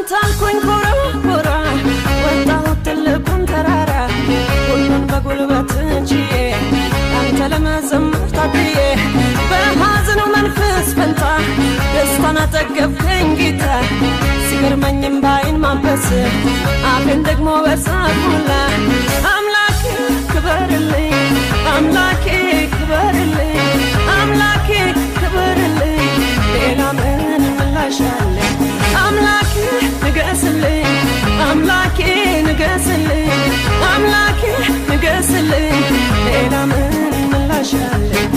ባንተ አልኩኝ ኮራ ኮራ፣ ወጣሁት ትልቁን ተራራ። ሁሉን በጉልበት ችዬ አንተ ለመዘመር ታድዬ፣ በሐዘኑ መንፈስ ፈንታ ደስታን አጠገብከኝ ጌታ። ሲገርመኝም ባይን ማበስ አፌን ደግሞ በሳቅ ሞላ። አምላኬ ክበርልኝ፣ አምላኬ ክበርልኝ፣ አምላኬ ክበርልኝ፣ ሌላ ምን ምላሽ አለኝ? አምላኬ ንገስልኝ፣ አምላኬ ንገስልኝ፣ አምላኬ ንገስልኝ፣ ሌላ ምን ምላሽ አለኝ?